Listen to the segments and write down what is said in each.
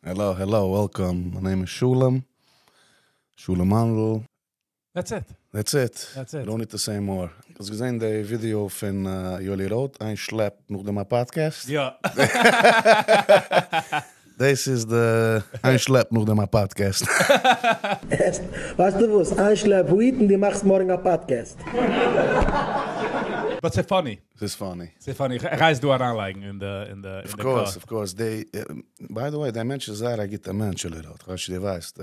Hello, hello, welcome. My name is Shulem. Shulem Mandel. That's it. That's it. That's it. Don't need to say more. האסט געזען די ווידיאו פון יואלי ראטה, איין שלעפ נאך דעם א פאדקעסט? יא. דאס איז די איין שלעפ נאך דעם א פאדקעסט. ווייסטו וואס? איין שלעפ weed און דו מאכסט מארגן א פאדקעסט. But ס'איז funny. ס'איז funny. ס'איז funny. איך גיי עס דא אריינלייגן אין די אין די Of course, of course. די, by the way, דער מענטש איז זייער א גוטער מענטש, יואלי ראטה. כ'ווייס נישט צו דו ווייסט.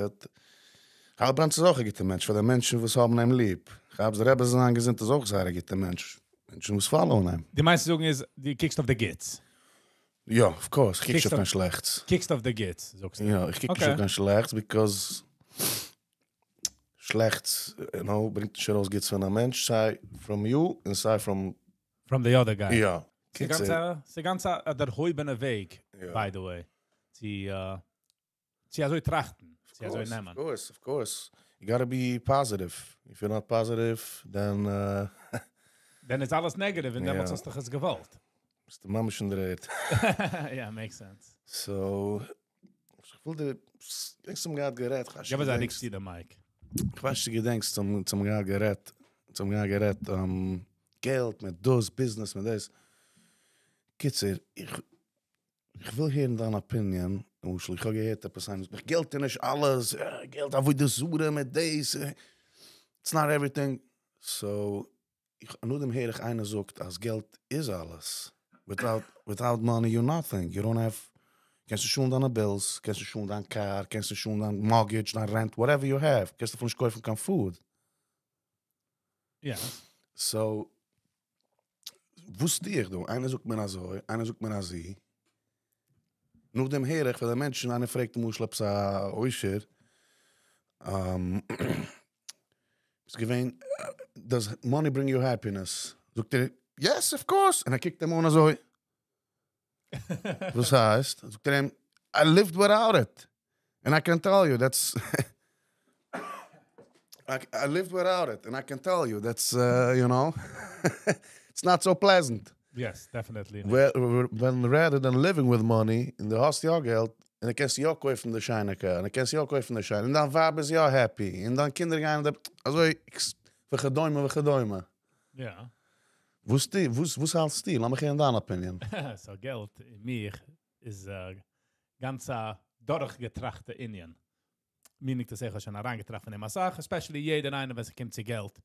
האלבראנץ איז אויך א גוטער מענטש פאר די מענטשן וואס האבן אים ליב. כאפסט, דער רבי זאל זיין געזונט איז אויך זייער א גוטער מענטש. מענטשן וואס follow ען אים. דו מיינסט צו זאגן איז, דו קוקסט אויף די גוטס. יא, of course, איך קוק נישט אויף קיין שלעכטס. קוקסט אויף די גוטס, זאגסטו. יא, איך קוק נישט אויף קיין שלעכטס, because שלעכטס, you know, ברענגט נישט ארויס גוטס פון א מענטש, סיי from you און סיי from... From the other guy. יא. ס'איז גאנץ א דערהויבענע וועג, by the way, צו צו אזוי טראכטן, צו אזוי נעמען. Of course, of course. You gotta be positive. If you're not positive, then... Then איז אלעס negative, און דעמאלטס האסטו דאך עס געוואלט. ביסטו ממש אין דער ערד. Yeah, makes sense. So, איך וויל דיר, געדענקסט האבן געהאט גערעדט, כ'ווייס נישט. געב אזא ריק צו די mic. כ'ווייס נישט צו געדענקסט, אונז האבן געהאט גערעדט, אונז האבן געהאט גערעדט, געלט מיט דאס, ביזנעס מיט דאס. קיצור, איך איך וויל הערן דיין opinion, למשל איך האב געהערט עפעס איינער זאגט מיך געלט איז נישט אלעס, געלט עבודה זרה מיט דאס, it's not everything, so נאכדעם הער איך איינער זאגט אז געלט איז אלעס, without money you're nothing, you don't have, קענסט נישט צאלן דיינע bills, קענסט נישט צאלן דיין קאר, קענסט נישט צאלן דיין mortgage, דיין rent, whatever you have, קענסט אפילו נישט קויפן קיין food. So וואס טו איך דא? איינער זאגט מיר אזוי, איינער זאגט מיר אזי. נאכדעם הער איך פון די מענטשן, איינער פרעגט למשל עפעס א עושר, איז געווען, does money bring you happiness? זאגט ער, yes of course! און ער קוקט אים אן אזוי, וואס הייסט? זאגט ער אים, I lived without it, and I can tell you that's I lived without it, and I can tell you that's you know, it's not so pleasant. Yes, definitely. ווען rather than living with money, און דו האסט יא געלט, און דו קענסט יא קויפן די שיינע קאר, און דו קענסט יא קויפן די שיינע, און דיין ווייב איז יא happy, און דיין קינדער גייען אין די, אזוי וכדומה וכדומה. יא. וואס טו, וואס וואס האלטסטו? לאמיך הערן דיין opinion. So געלט און מיך איז גאנץ א דורכגעטראכטע ענין. Meaning to say, איך האב שוין אריינגעטראכט פון דעם אסאך, especially יעדער איינער ווען ס'קומט צו געלט.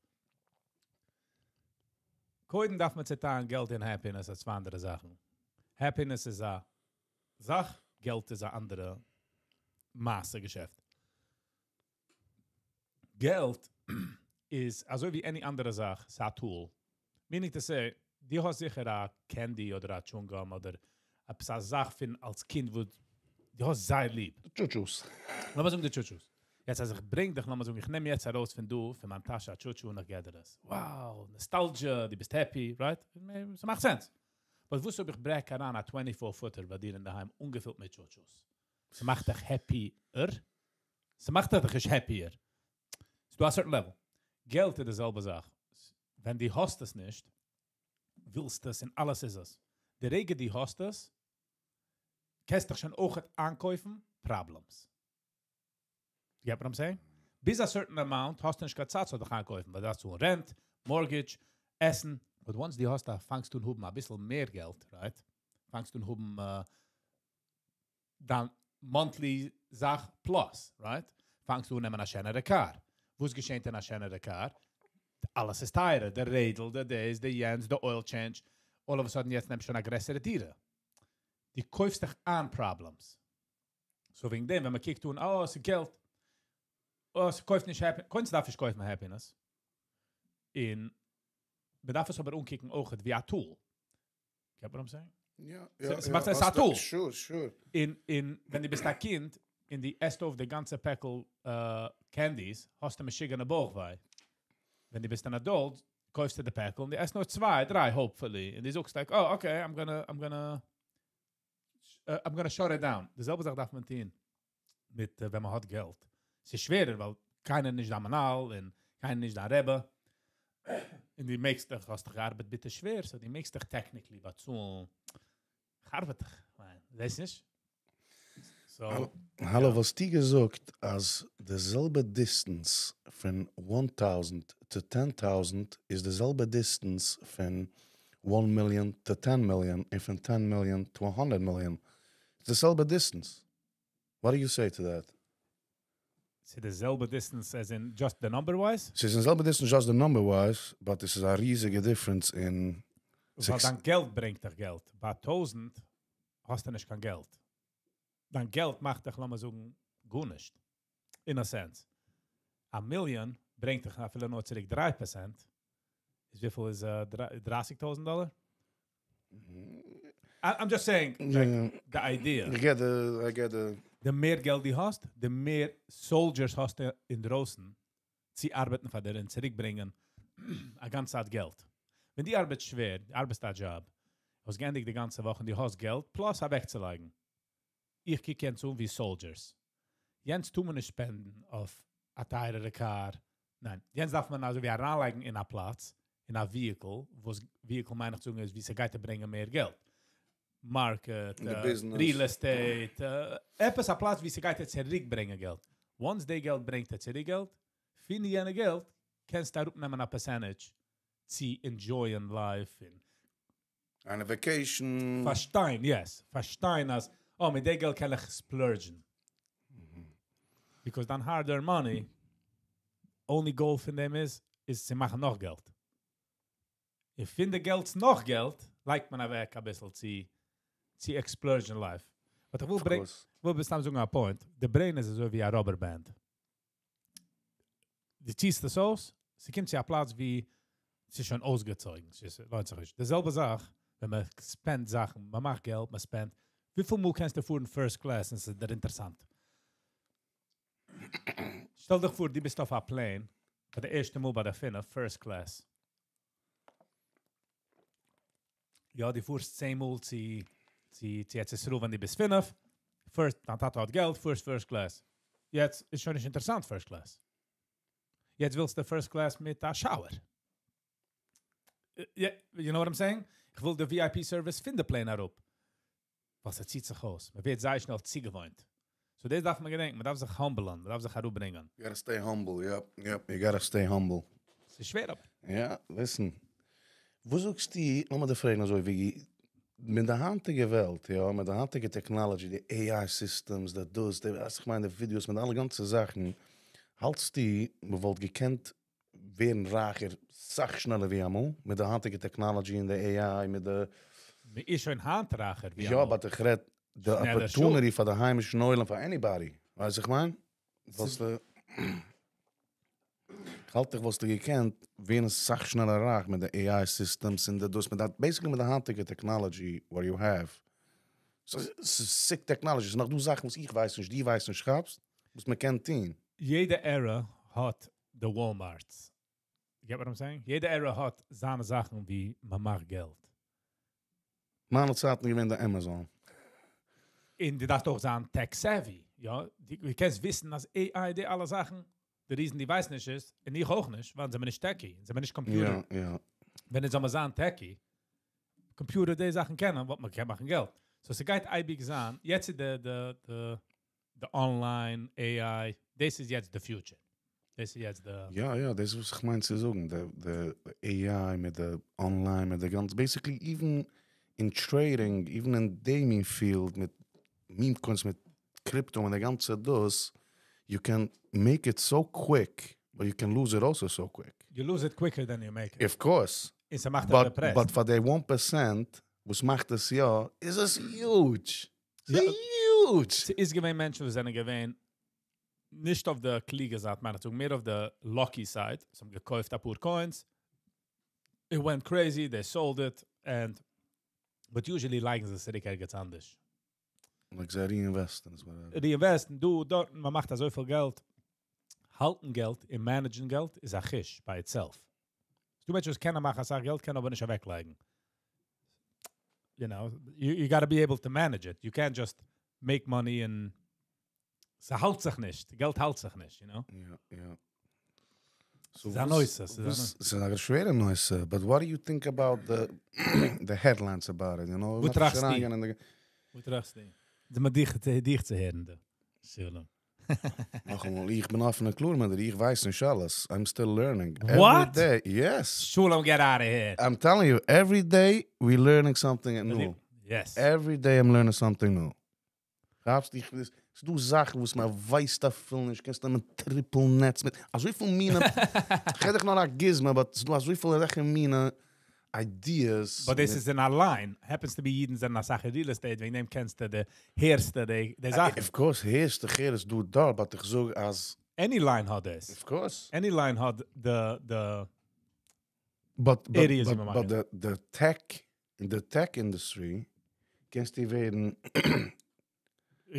קודם דארף מען צעטיילן געלט און happiness אלס צוויי אנדערע זאכן. Happiness איז א זאך, געלט איז א אנדערע מעשה געשעפט. געלט איז אזוי ווי any אנדערע זאך, ס'איז א tool. Meaning to say, דו האסט זיכער א candy אדער א chewing gum אדער עפעס א זאך פון אלס קינד וואס דו האסט זייער ליב. טשוטשוס. לאמיר זאגן די טשוטשוס. יעצט אז איך ברענג דיך, לאמיר זאגן איך נעם יעצט ארויס פון דא, פון מיין טאש א טשוטשו און איך געב דיר עס. Wow, nostalgia, דו ביסט happy, right? ס'מאכט sense. But וואס אויב איך ברעך אריין א twenty four footer ביי דיר אינדערהיים אנגעפילט מיט טשוטשוס? ס'מאכט דיך happier? ס'מאכט דיך נישט happier. ס'דא א certain level. געלט איז די זעלבע זאך. ווען דו האסט עס נישט, ווילסטו עס און אלעס איז עס. די רגע דו האסט עס, קענסט דיך שוין אויך איינקויפן problems. You get what I'm saying? ביז א certain amount האסטו נישט קיין צייט צו דיך איינקויפן, ווייל דו דארפסט צאלן rent, mortgage, עסן. But once דו האסט א, פאנגסט אן האבן אביסל מער געלט, right? פאנגסט אן האבן דיין monthly זאך plus, right? פאנגסט אן נעמען א שענערע קאר. וואס געשעט אין א שענערע קאר? אלעס איז טייערער, די רעדל, די דאס, די יענץ, די oil change. All of a sudden יעצט נעמסטו שוין א גרעסערע דירה. דו קויפסט דיך איין problems. So וועגן דעם, ווען מען קוקט אן, אה, ס'איז געלט. אה, ס'קויפט נישט happiness. קודם דארף נישט קויפן happiness. און מען דארף עס אבער אנקוקן אויך ווי א tool. Get what I'm saying? יא, יא, ס'מאכט sense, א tool. Sure, sure. און, און ווען דו ביסט א קינד און דו עסט אויף די גאנצע פעקל candies, האסטו משוגענע בויך-וויי. ווען דו ביסט אן adult, קויפסטו די פעקל און דו עסט נאר צוויי, דריי, hopefully. און דו זאגסט like, oh, okay, I'm gonna, I'm gonna, I'm gonna shut it down. די זעלבע זאך דארף מען טון מיט ווען מען האט געלט. ס'איז שווערער, ווייל קיינער נישט דיין מנהל און קיינער נישט דיין רבי. און דו מעגסט דיך, האסט דיך געארבעט ביטער שווער, so דו מעגסט דיך technically באצאלן. איך ארבעט דאך, ווייסט נישט? סאו. האלא וואלסטו געזאגט אז די זעלבע דיסטענס פון וואן טאוזענט טו טען טאוזענט איז די זעלבע דיסטענס פון וואן מיליאן טו טען מיליאן און פון טען מיליאן טו א האנדערט מיליאן? ס'איז די זעלבע דיסטענס. וואט דו יו סעי טו דעט? ס'איז די זעלבע דיסטענס עז אין דזשאסט די נאמבער ווייז? ס'איז די זעלבע דיסטענס דזשאסט די נאמבער ווייז, באט עס איז א ריזיגע דיפרענס אין. ווייל דיין געלט ברענגט דיך געלט, ביי טויזענט האסטו נישט קיין געלט. דיין געלט מאכט דיך לאמיר זאגן גארנישט, אין א סענס. א מיליאן ברענגט דיך אפילו נאר צוריק דריי פערסענט, איז וויפיל איז דרייסיג טויזענט דאלער? איים דזשאסט סעיאינג די איידיע. איך געט די, איי געט די. די מער געלט דו האסט, די מער סאלדזשערס האסטו אינדרויסן צו ארבעטן פאר דיר און צוריק ברענגען א גאנצע צייט געלט. ווען דו ארבעטסט שווער, דו ארבעטסט א דזשאב, האסט געענדיגט די גאנצע וואך און דו האסט געלט פלאס אוועקצולייגן. איך קוק יענץ אן ווי סאלדזשערס. יענץ טאר מען נישט ספענדן אויף א טייערערע קאר, ניין, יענץ דארף מען אזוי ווי אריינלייגן אין א פלאץ, אין א וויהיקל, וואס וויהיקל מיין איך צו זאגן איז ווי ס'גייט דיר ברענגען מער געלט. מארקעט, ריעל עסטעיט, עפעס א פלאץ ווי ס'גייט דיר צוריק ברענגען געלט. וואנס די געלט ברענגט דיר צוריק געלט, פון יענע געלט קענסטו אראפנעמען א פערסענעדזש צו ענדזשויען לייף און. גיין אויף וועקעישן. פארשטיין, יעס, פארשטיין אז אה מיט די געלט קען איך ספלערדזשן. ביקאוז דיין הארד ערנד מאני, אנלי גאול פון דעם איז, איז צו מאכן נאך געלט. און פון די געלטס נאך געלט לייגט מען אוועק אביסל צו צו עקספלערדזשן לייף. באט איך וויל ברענגען, איך וויל סתם זאגן א פוינט, די ברעין איז אזוי ווי א ראבער בענד. דו ציסט עס אויס, ס'קומט צו א פלאץ ווי ס'איז שוין אויסגעצויגן, ס'לוינט זיך נישט. די זעלבע זאך ווען מען ספענדט זאכן, מען מאכט געלט, מען ספענדט, וויפיל מאל קענסטו פארן פירסט קלעס און ס'איז דיר אינטערעסאנט? שטעל דיך פאר דו ביסט אויף א פלעין פאר די ערשטע מאל ביי די פינף פירסט קלעס. יא דו פארסט צען מאל צו צו צו ארץ ישראל ווען דו ביסט פינף, פירסט, דיין טאטע האט געלט, פארסט פירסט קלעס. יעצט איז שוין נישט אינטערעסאנט פירסט קלעס. יעצט ווילסטו פירסט קלעס מיט א שאוער. יו נאו וואט איים סעיאינג? איך וויל די ווי איי פי סערוויס פון די פלעין אראפ. ווייל ס'ציט זיך אויס, מ'ווערט זייער שנעל צוגעוואוינט. סאו דאס דארף מען געדענקן, מ'דארף זיך האמבלען, מ'דארף זיך אראפברענגען. יו גאטע סטעי האמבל, יעפ, יעפ, יו גאטע סטעי האמבל. ס'איז שווער אבער. יא, ליסן, וואס זאגסטו, לאמיר דיר פרעגן אזוי ווי, מיט די היינטיגע וועלט, יא, מיט די היינטיגע טעקנאלעדזשי, די עי איי סיסטעמס, די דאס, די, ווייסט איך מיין, די ווידיאוס, מיט אלע גאנצע זאכן, האלטסטו מ'וואלט געקענט ווערן רייכער סאך שנעלער ווי אמאל, מיט די היינטיגע טעקנאלעדזשי און די עי איי מיט די. מען איז שוין היינט רייכער ווי אמאל. יא באט איך רעד די אפערטוניטי פאר די היימישן עולם פאר עניבאדי, ווייסט איך מיין? וואלסטו, האלט איך וואלסטו געקענט ווערן סאך שנעלער רייך מיט די עי איי סיסטעמס און די דאס מיט די בעיסיקלי מיט די היינטיגע טעקנאלעדזשי וואט יו העוו. ס'איז סיק טעקנאלעדזשי, ס'איז נאך דא זאכן וואס איך ווייס נישט, דו ווייסט נישט, כאפסט? וואס מ'קען טון. יעדע ערא האט די וואלמארטס. יו געט וואט איים סעיאינג? יעדע ערא האט זיינע זאכן ווי מען מאכט געלט. מיינע צייטן איז געווען די עמעזאן. און דו דארפסט אויך זיין טעק סעווי, יא? דו קענסט וויסן אז עי איי די אלע זאכן, די ריזן דו ווייסט נישט איז, און איך אויך נישט, ווייל אונז זעמיר נישט טעקי, אונז זעמיר נישט קאמפיוטער. יא יא. ווען אונז זאל מיר זיין טעקי, קאמפיוטער די זאכן קענען, וואלט מען געקענט מאכן געלט. סאו ס'גייט אייביג זיין, יעצט איז די די די די אנליין עי איי, דאס איז יעצט די פיוטשער, דאס איז יעצט די. יא יא, דאס איז וואס איך מיין צו זאגן, די די עי איי מיט די אנליין מיט די גאנצע, בעיסיקלי איווען אין טרעידינג, איווען אין די מין פיעלד מיט מים קוינס מיט קריפטא מיט די גאנצע דאס, יו קען מעיק איט סאו קוויק, באט יו קען לוז איט אלסא סאו קוויק. יו לוז איט קוויקער דען יו מעיק איט. אוו קאורס. און ס'מאכט דיך דעפרעסט. באט פאר די וואן פערסענט וואס מאכט עס יא, איז עס יוזש! ס'איז יוזש! ס'איז געווען מענטשן וואס זענען געווען נישט אויף די קלוגע זייט מיין איך צו זאגן, מער אויף די לאקי סייד, זיי האבן געקויפט אפאר קוינס, איט ווענט קרעזי, דעי סאלד איט, ענד, באט יוזשעלי לייגן זיי עס צוריק ערגעץ אנדערש. לייק זיי ריאינוועסטן עס וואטעווער. ריאינוועסטן דא דארטן, מען מאכט אזויפיל געלט, האלטן געלט און מענעדזשן געלט איז א חוש ביי איטסעלף. ס'דא מענטשן וואס קענען מאכן אסאך געלט קענען אבער נישט אוועקלייגן. יו נאו, יו גאטע בי עיבל טו מענעדזש איט, יו קענט דזשאסט מעיק מאני און ס'האלט זיך נישט, געלט האלט זיך נישט, יו נאו. יא יא. ס'איז א נושא. ס'איז א שווערע נושא, באט וואט דו יו טינק אבאוט די העדליינס אבאוט איט, יו נאו? וואס טראכסטו? וואס טראכסטו? די מיט דיך, דיך צו הערן דא. שלום. נאכאמאל, איך בין אפן און קלאר מיט דיר, איך ווייס נישט אלעס, I'm still learning. What? Every day, yes. שלום, get out of here. I'm telling you, every day we learning something new. Yes. Every day I'm learning something new. כאפסט? איך, ס'איז דא זאכן וואס מען ווייסט אפילו נישט, קענסט נעמען triple nets מיט אזויפיל מיני, כ'רעד דיך נאר א גוזמא, but ס'איז דא אזויפיל אזעלכע מיני ideas. But this is in a line. Happens to be אידן זענען אסאך אין real estate, וועגן דעם קענסטו די, הערסטו די, די זאכן. Of course, הערסטו, איך הער עס דא דארט, but איך זאג אז... Any line האט דאס. Of course. Any line האט די, די... But, but, Areas but, ווי but מ'מאכט. the, the tech, in the tech industry, קענסטו ווערן...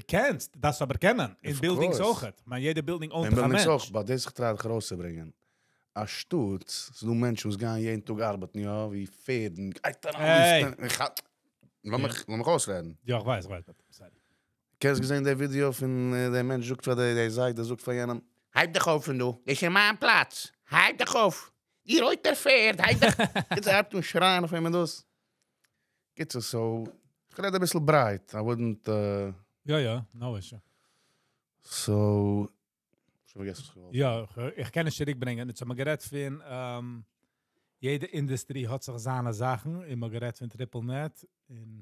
קענסט, דאס אבער קענען. אין Of buildings course. אויך. מיין, יעדע building ownט אין א buildings מענטש. אויך, but דאס איך try דיך ארויסצוברענגען. א שטאט, ס'איז דא מענטשן וואס גייען יעדן טאג ארבעטן, יא, ווי פערדן. גייט אריין, Hey. איך האט- לאמיך, לאמיך אויסרעדן. יא, איך ווייס, איך ווייס. Sorry. קענסט געזען דער ווידעא פון דער מענטש זאגט פאר דער, דער זייט, דער זאגט פאר יענעם, הייב דיך אויף פון דא, דאס איז מיין פלאץ. הייב דיך אויף. די רויטער פערד, הייב דיך. יעצט ער הייבט אן שרייען אויף אים און דאס. קיצור, so, איך רעד א ביסל ברייט. I wouldn't, יא, יא, no issue. So, שוין פארגעסן וואס איך געוואלט. יא, איך קען נישט צוריקברענגען. יעצט האבן מיר גערעדט פון, יעדע industry האט זיך זיינע זאכן. און מיר גערעדט פון triple net. און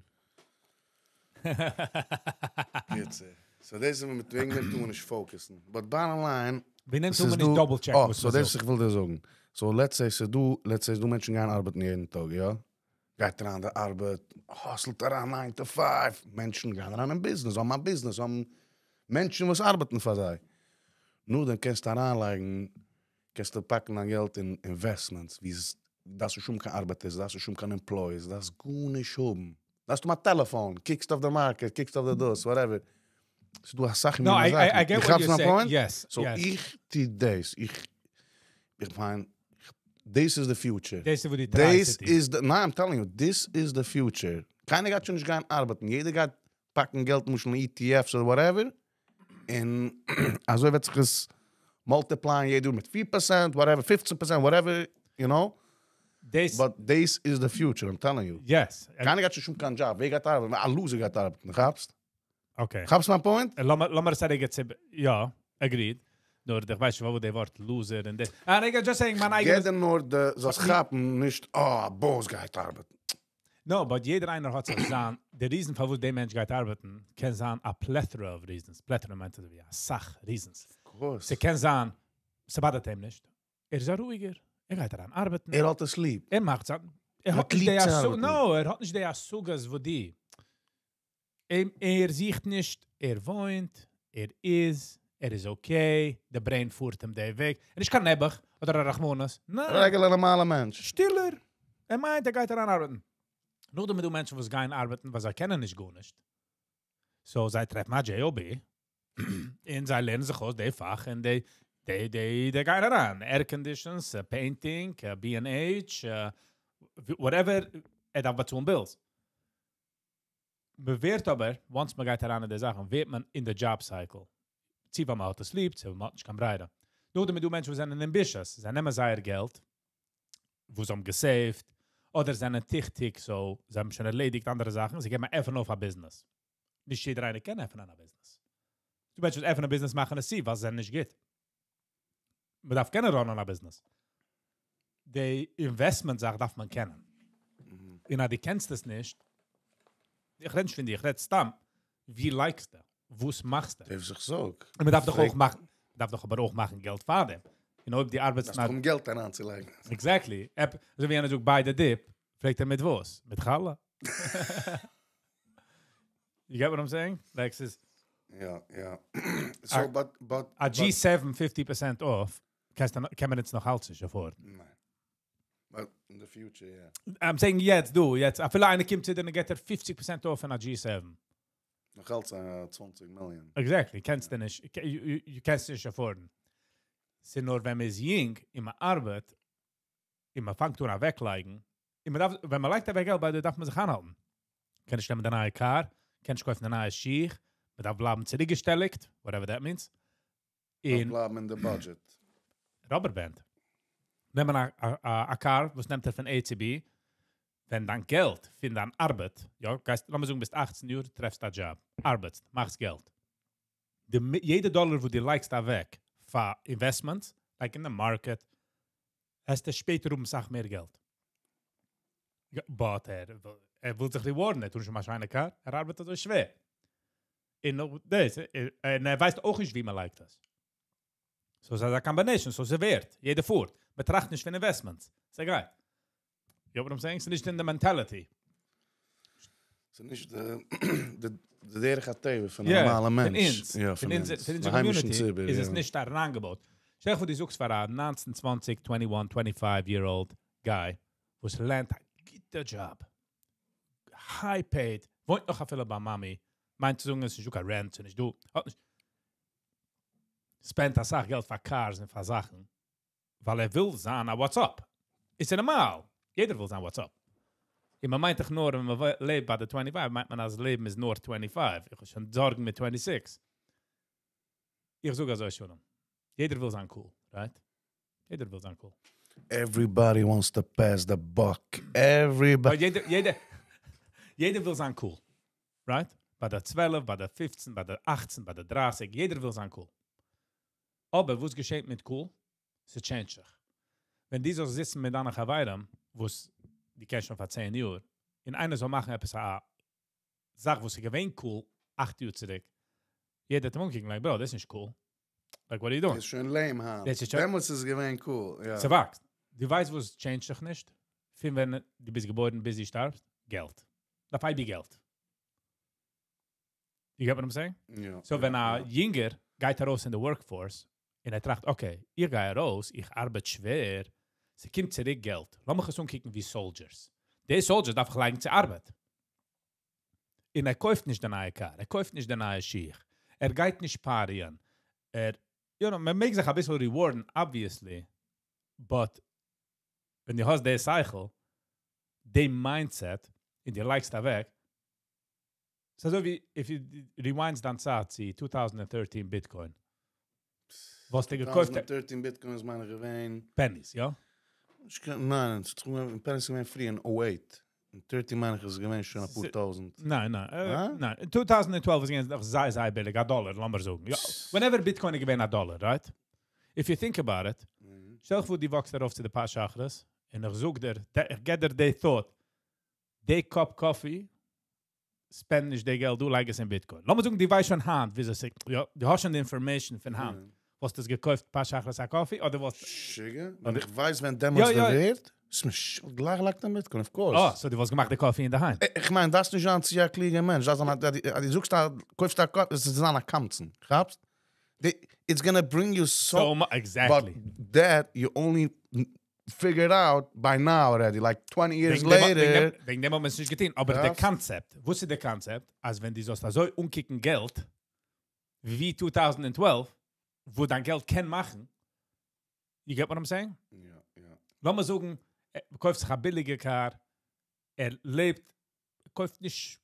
קיצור. So, דאס איז מיט וועגן דעם טאר מען נישט focusן. But bottom line, ווי נעמט עס מען איז נישט דא- double check, Oh, וואס so מען דאס זאגט? איך וויל דיר זאגן. So, let's say, ס'איז דא, let's say, ס'איז דא מענטשן גייען ארבעטן יעדן טאג, יא? גייט אריין די ארבעט, hustleט אריין 9 to 5. מענטשן גייען אריין אין business, האבן א business, האבן מענטשן וואס ארבעטן פאר זיי. נאר דאן קענסטו אריינלייגן, קענסטו פאקן דיין געלט אין investments, ווי עס דארפסט נישט האבן קיין ארבעטערס, דארפסט נישט האבן קיין employees, דארפסט גארנישט האבן. דארפסט האבן א טעלעפאן, קוקסט אויף די market, קוקסט אויף די דאס, whatever. ס'איז דא א סאך No, מיני I, I זאכן. get איך what כאפסט you're מיין saying. point? Yes, So yes. איך טו דאס, איך, איך מיין, this is the future. דאס איז וואו די This try is the, no, I'm telling you, this is the future. קיינער גייט שוין נישט גיין ארבעטן. יעדער גייט פאקן געלט, למשל אין ETFs אדער whatever. און אזוי וועט זיך עס multiplying יעדע יאר מיט 4%, whatever, 15%, whatever, you know. דאס, But this is the future, I'm telling you. yes. קיינער גייט שוין קיין job. ווער גייט ארבעטן? א loser גייט ארבעטן, כאפסט? Okay. כאפסט מיין point? לאמיר, לאמיר זאגן, יעצט, יא, agreed. נאר איך ווייס שוין, וואו דער ווארט loser און דאס. אה, איך just saying, מיין אייגענע... יעדער נאר די, זאלסט כאפן, נישט, oh, boss גייט ארבעטן. No, but יעדער איינער האט זיך זיין, די reason פאר וואס דער מענטש גייט ארבעטן, קען זיין a plethora of reasons. Plethora מיינט אזוי ווי א סאך reasons. Of course. ס'קען זיין, ס'botherט אים נישט. ער איז א רואיגער. ער גייט אריין ארבעטן. ער האט עס ליב. ער מאכט זיין. ער ער האט נישט ליב די צו אסו- ארבעטן. No, ער האט נישט די השגות וואו די. ער זוכט נישט, ער וואוינט, ער איז, ער איז okay, די brain פירט אים דער וועג. ער איז קיין נעבעך, אדער א רחמנות. ניין. Regular נארמאלער מענטש. שטילער. ער מיינט, ער גייט אריין ארבעטן. נאכדעם דא מענטשן, וואס גייען ארבעטן, ווייל זיי קענען נישט גארנישט. So, זיי טרעפן א JOB. און זיי לערנען זיך אויס, די פאך, און די, די, די, די גייען אריין. Air conditions, painting, B&H, whatever, ער דארף באצאלן bills. מען ווערט אבער, once מען גייט אריין אין די זאכן, ווערט מען אין די job cycle. צי ווייל מען האט עס ליב, צי ווייל מען האט נישט קיין ברירה. נאכדעם דא מענטשן, וואס זענען ambitious, זיי נעמען זייער געלט, וואס זיי האבן געsaved, אדער זענען טיכטיג, so זיי האבן שוין ערלעדיגט אנדערע זאכן, זיי געבן עפענען אויף א business. נישט יעדער איינער קען עפענען א business. דא מענטשן, וואס עפענען א business, מאכן עס צו, ווייל זיי זענען נישט גוט. מען דארף קענען runען א business. די investment זאך דארף מען קענען. און אז דו קענסט עס נישט, איך רעד נישט פון דיר, איך רעד סתם, ווי לייגסטו? וואס מאכסטו? דאס איך זאג. און מען דארף דאך אויך מאכן, מען דארף דאך אבער אויך מאכן געלט פאר דעם. און אויב דו ארבעטסט דאס קומט געלט אריינצולייגן. Exactly. עפ, אזוי ווי איינער זאגט, buy the dip, פרעגט ער מיט וואס? מיט חלה? You get what I'm saying? Like, ס'איז יא, יא. So, but, א G7 50% off, קענסטו, קען מען יעצט נאך אלץ נישט affordן. ניין. But in the future, yeah. I'm saying יעצט, דו, יעצט, אפילו איינער קומט צו דיר און געט דיר 50% off אין א G7. נאך אלץ 20 מיליאן. Exactly, קענסטו נישט, you קענסט נישט affordן. ס'איז נאר, ווען מען איז יונג, און מען ארבעט, און מען פאנגט אן אוועקלייגן, און מען דארף, ווען מען לייגט אוועק געלט, ביי דיר דארף מען זיך אנהאלטן. קען נישט נעמען די נייע car, קען נישט קויפן די נייע שיך, מען דארף בלייבן צוריקגעשטעלט, whatever that means. דארף אין בלייבן אין די budget. Rubber band. נעמען א, א, א, א car, וואס נעמט ער פון A צו B. ווען דיין געלט פון דיין ארבעט, יא, גייסט, לאמיר זאגן ביסט 18 יאר, טרעפסט א job, ארבעטסט, מאכסט געלט. די, יעדע דאלאר וואס דו לייגסט אוועק פאר investments, like in the market, וועסטו שפעטער האבן אסאך מער געלט. יא, but ער וויל זיך reward ן, ער טוט שוין א שיינע car, ער ארבעט אזוי שווער. און נאך דאס, און ער ווייסט אויך נישט, ווי מען לייגט עס. So ס'איז א combination, so ס'ווערט, יעדער פארט. מען טראכט נישט פון investments. ס'גייט. You know what I'm saying? ס'איז נישט אין די mentality. ס'איז נישט די דרך הטבע פון א נארמאלע מענטש. פון אונז. פון אונזער פון אונזער community איז עס נישט אריינגעבויט. שטעל דיך פאר, דו זאגסט פאר א 19, 20, 21, 25 year old guy, וואס לערנט א גוטע job, high paid, וואוינט נאך אפילו ביי מאמי, מיינט צו זאגן, עס איז נישט דא קיין rent, ס'איז נישט דא, האט נישט, spend אסאך געלט פאר cars און פאר זאכן, ווייל ער וויל זיין א what's up. איז נארמאל. יעדער וויל זיין what's up. און מען מיינט דאך נאר, ווען מען לעבט ביי די 25, מיינט מען אז לעבן איז נאר 25. איך האב שוין זארגן מיט 26. איך זאג אזוי שוין. יעדער וויל זיין cool, right? יעדער וויל זיין cool. Everybody wants to pass the buck. Everybody. But יעדער וויל זיין cool, right? ביי די 12, ביי די 15, ביי די 18, ביי די 30, יעדער וויל זיין cool. אבער וואס געשעט מיט cool? ס'change ט זיך. ווען דו זאלסט זיצן מיט דיינע חברים, וואס דו קענסט שוין פאר 10 יאר, און איינער זאל מאכן עפעס א זאך, וואס איז געווען cool, 8 יאר צוריק, יעדער וועט אים אנקוקן, like, bro, דאס איז נישט cool. Like, what are you doing? דאס איז שוין lame, huh? דאס איז שוין דעמאלטס איז געווען cool, יא. ס'וואקסט. דו ווייסט, וואס change ט זיך נישט? פון ווען דו ביסט געבוירן ביז דו שטארבסט? געלט. דארף אייביג געלט. You get what I'm saying? Yeah. So, ווען א יונגער גייט ארויס אין די workforce, און ער טראכט, okay, איך גיי ארויס, איך ארבעט שווער, ס'קומט צוריק געלט. לאמיך עס אנקוקן ווי soldiers. די soldiers דארף איך לייגן צו ארבעט. און ער קויפט נישט די נייע car, ער קויפט נישט די נייע שיך. ער גייט נישט party ען. ער, מען מעג זיך א ביסל reward ן, obviously. But, ווען דו האסט די שכל, די mindset, און דו לייגסט אוועק, ס'איז אזוי ווי, if you rewind דיין צייט צו 2013 Bitcoin. וואס האסטו געקויפט? 2013 Bitcoin איז מיין איך געווען Pennies, יא? ניין, pennies איז געווען פרי אין 08. אין 13 מיין איך איז געווען שוין א פאר טויזנט. ניין. אין 2012 איז געווען נאך זייער, זייער ביליג, א דאלאר, לאמיר זאגן. יא, whenever Bitcoin איז געווען א דאלאר, right? If you think about it, שטעל דיך פאר, דו וואקסט ארויף צו די פת שחרית, און איך זאג דיר, איך גיב דיר די thought, די cup coffee, spend נישט די געלט, דו לייג עס אין Bitcoin. לאמיר זאגן, דו ווייסט שוין היינט, ווי אזוי, יא, דו האסט שוין די information פון היינט. וואלסטו עס געקויפט פת שחרית א coffee, אדער וואלסט משוגע? ווען איך ווייס, ווען דעמאלטס די ווערט, איז מיר גלייך לייגט אין Bitcoin, of course. Oh, so דו וואלסט געמאכט די coffee אין דער היים. איך מיין, דאס נישט זיין צו א קלוגער מענטש. דאס זיין, דו זאגסט, קויפסט א coffee, עס איז זיין א קמצן. כאפסט? It's gonna bring you so So exactly. But that you only figured out by now already, like 20 years וועגן דעם, later. וועגן דעם האט מען עס נישט געטון. אבער דער concept, וואס איז דער concept? אז ווען דו זאלסט אזוי אנקוקן געלט, ווי 2012, וואו דיין געלט קען מאכן, you get what I'm saying? Yeah. לאמיר זאגן, ער קויפט זיך א ביליגע car, ער לעבט, קויפט נישט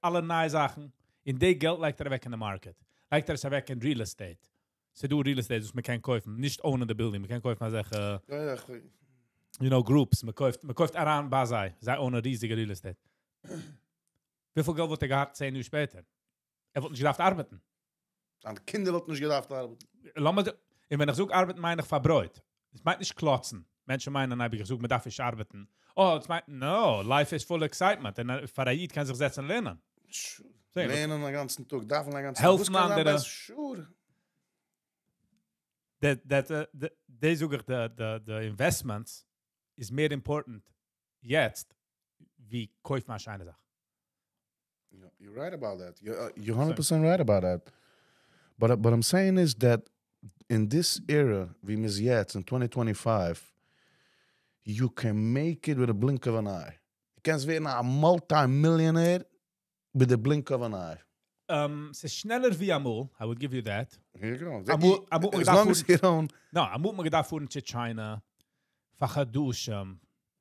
אלע נייע זאכן, און די געלט לייגט ער אוועק אין די market. לייגט ער עס אוועק אין real estate. ס'דא real estate, וואס מען קען קויפן, נישט own the building, מען קען קויפן אזעלכע, groups, מען קויפט אריין ביי זיי, זיי own ריזיגע real estate. וויפיל געלט וואלט ער געהאט 10 יאר שפעטער? ער וואלט נישט געדארפט ארבעטן. דיינע קינדער וואלטן נישט געדארפט ארבעטן. לאמיר, און ווען איך זאג ארבעטן, מיין איך פאר ברויט. דאס מיינט נישט קלאצן. מענטשן מיינען, איך זאג, מען דארף נישט ארבעטן. Oh, דאס מיינט, no, life is full excitement. און פאר א איד קען זיך זעצן לערנען. זע, לערנען דעם גאנצן טאג, דארף מען דעם גאנצן טאג. העלפן וואס קען זיין אנדערע. בעסער? Sure. That, זאג איך, the investments איז מער important יעצט, ווי קויפן א שיינע זאך. Yeah, you're right about that. You're 100% right about that. But what I'm saying is that in this era, ווי מ'איז יעצט, in 2025, you can make it with a blink of an eye. דו קענסט ווערן א multi-millionaire with the blink of an eye. ס'איז שנעלער ווי אמאל, I would give you that. Here you go. אמאל As long as you don't No, אמאל האט מען געדארפט פארן צו China, פאר חדשים.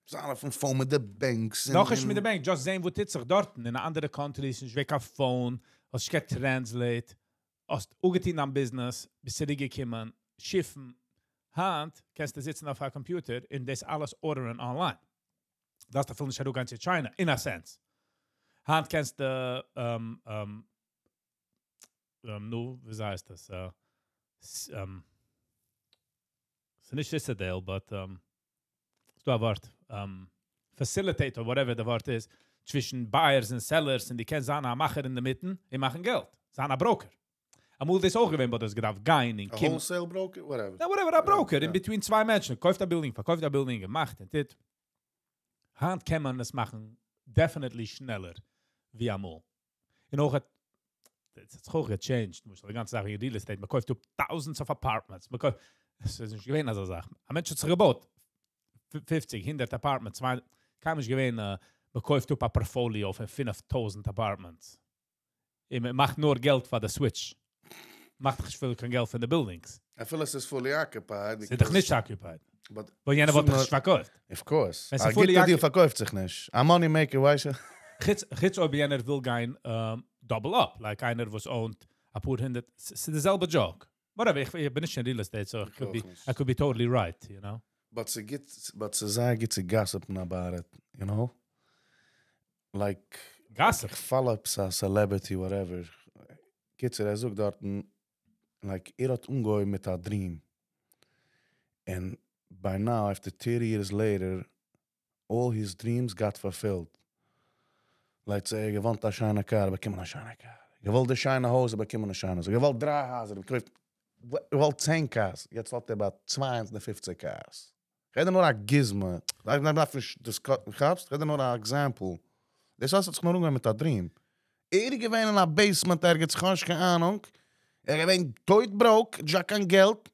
זיין אויפן phone מיט די banks. נאך נישט מיט די bank, just זען, וואס טוט זיך דארטן, אין אנדערע countries, נישט קיין phone, האסט נישט קיין translate, האסט אפגעטון דיין business, ביסט צוריקגעקומען, שיפן. היינט קענסטו זיצן אויף א computer און דאס אלעס order ען online. דארפסט אפילו נישט אראפגיין צו China, in a sense. היינט קענסטו, um, um, um, נו, ווי הייסט דאס? ס'איז נישט Citadel, but ס'דא א ווארט, facilitate or whatever די ווארט איז, צווישן buyers און sellers, און דו קענסט זיין א מאכער אין דער מיט און מאכן געלט. זיין א broker. אמאל דאס אויך געווען, but דאס געדארפט גיין אין A קומען. wholesale broker, whatever. Ja, whatever, א broker, in Ja. between צוויי מענטשן. קויפט א building, פארקויפט א building, מאכט און טוט. היינט קען מען עס מאכן definitely שנעלער ווי אמאל. און אויך האט, עס האט זיך אויך גע changed, למשל, די גאנצע זאך אין real estate, מען קויפט אפ thousands of apartments. מען קויפט, עס איז נישט געווען אזא זאך. א מענטש האט זיך געבויט 50, 100 apartments, 200, קיינמאל נישט געווען, מען קויפט אפ א portfolio פון 5000 apartments. און מען מאכט נאר געלט פאר די switch. מאכט נישט פיל קיין געלט פון די buildings. אפילו עס איז fully occupied. ס'איז דאך נישט occupied. But ווייל יענער וואלט דאך נישט פארקויפט. Of course. ווען א ס'איז fully גוטע deal פארקויפט זיך נישט. א money maker, ווייסט דו? חוץ אויב יענער וויל גיין double up, like איינער וואס owned א פאר הונדערט, ס'איז די זעלבע joke. Whatever, איך בין נישט אין real estate, so I could be, I could be totally right, you know? But ס'גוט, but ס'איז גוט צו gossip'ן about it, you know? Like, Gossip? איך follow up א celebrity, whatever. קיצור, ער זאגט דארט, like, ער האט אנגעהויבן מיט א dream. And by now, after 30 years later, all his dreams got fulfilled. Like, say, ער געוואלט א שיינע car, באקומען א שיינע car. געוואלט א שיינע הויז, באקומען א שיינע הויז. געוואלט דריי הייזער, באקומען געוואלט 10 cars. יעצט האט ער about 250 cars. איך רעד נאר א גוזמא. איך דארף נישט דאס כאפסט? איך רעד נאר א example. דאס הייסט, האט זיך נאר אנגעהויבן מיט א dream. ער איז געווען אין א basement ערגעץ, איך האב נישט קיין אהנונג. ער איז געווען טויט broke, נישט קיין געלט.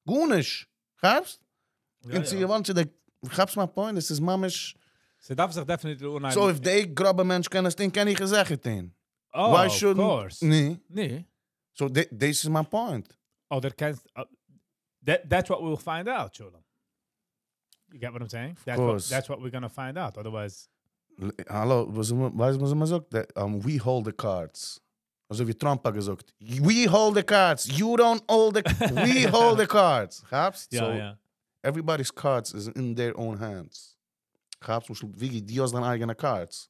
גארנישט. כאפסט? און צו געווארן צו די, כאפסט מיין point? דאס איז ממש ס'דארף זיך definitely אנהייבן. So if די גראבע מענטש קען עס טון, קען איך עס זיכער טון. Oh, Why of shouldn't course. Nee. Nee. So this is my point. אדער קענסט, that's what we'll find out, Sholem. You get what I'm saying? Of That's what, course. that's what we're going to find out. Otherwise... האלא, וואס ווייסט וואס מען זאגט? That, we hold the cards. אזוי ווי Trump האט געזאגט. We hold the cards. You don't hold the... We hold the cards. כאפסט? Ja, so, ja. everybody's cards is in their own hands. כאפסט? למשל, ווי דו האסט דיין אייגענע cards.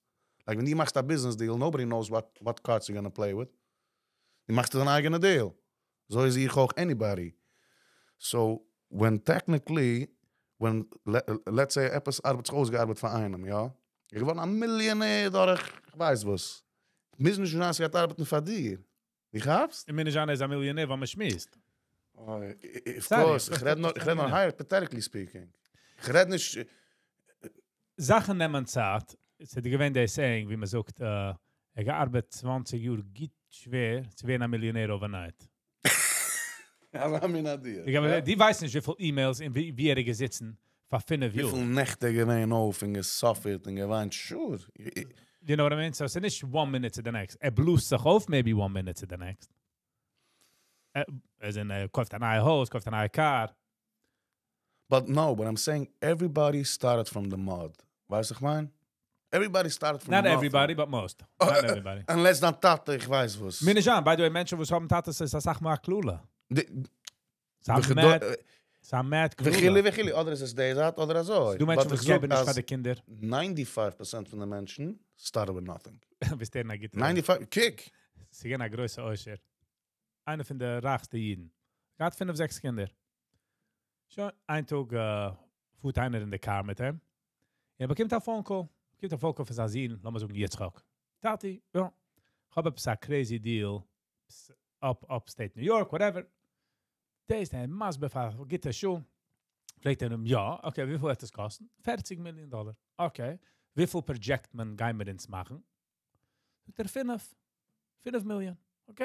Like, ווען דו מאכסט א business deal, nobody knows what cards you're gonna play with. דו מאכסט דיין אייגענע deal. אזוי איז איך אויך anybody. So, when technically, when, let's say, עפעס ארבעט זיך אויסגעארבעט פאר איינעם, יא? איך געווארן א millionaire דורך, איך ווייס וואס. מוז נישט זיין, ס'גייט ארבעטן פאר דיר. דו כאפסט? איך מיין, איינער איז א millionaire, ווען מען שמועסט. Oh, of Sorry, course, איך רעד נאר hypothetically speaking. איך רעד נישט... זאכן נעמען צייט. עס האט געווען דער saying, ווי מען זאגט, ער געארבעט 20 יאר גוט שווער צו ווערן א millionaire overnight. אזא מין idea. איך האב, די ווייסן נישט, וויפיל emails און ווי ער געזיצן פאר פינף יאר. וויפיל נעכט ער געווען אויף און גע sufferט און געוויינט, sure. You know what I mean? So, ס'איז נישט one minute to the next. ער בלאזט זיך אויף, maybe one minute to the next. As in, ער קויפט א נייע הויז, קויפט א נייע car. But no, but I'm saying everybody started from the mud. ווייסט איך מיין? Everybody started from Not nothing. everybody, but most. Not everybody. Unless דיין טאטע, איך ווייס וואס. מיר נישט אן, by the way, מענטשן, וואס האבן טאטעס, איז א סאך מער קלוגער. ס'איז וכדו- mad, ס'איז mad קלוגער. וכולי וכולי, אדער איז עס די זייט, אדער אזוי. דא מענטשן, But וואס איך זאג געבן נישט אז פאר די קינדער. 95% פון די מענטשן started with nothing. ביסט דער א גוטער. 95, קוק. ס'איז געווען א גרויסער עושר. איינער פון די רייכסטע אידן. געהאט פינף, זעקס קינדער. שוין, איין טאג, פארט איינער אין די car מיט אים. ער באקומט א phone call. באקומט א phone call פון זיין זון, לאמיר זאגן יצחק. טאטי, יא, איך האב עפעס א crazy deal. Upstate New York, whatever. דער איז דער מסביר פאר גוטע שעה. פרעגט ער אים, יא, okay, וויפיל וועט עס קאסטן? 40 מיליאן דאלאר. Okay, וויפיל project מען גייען מיר אונז מאכן? זאגט ער, פינף. 5 מיליאן. Okay,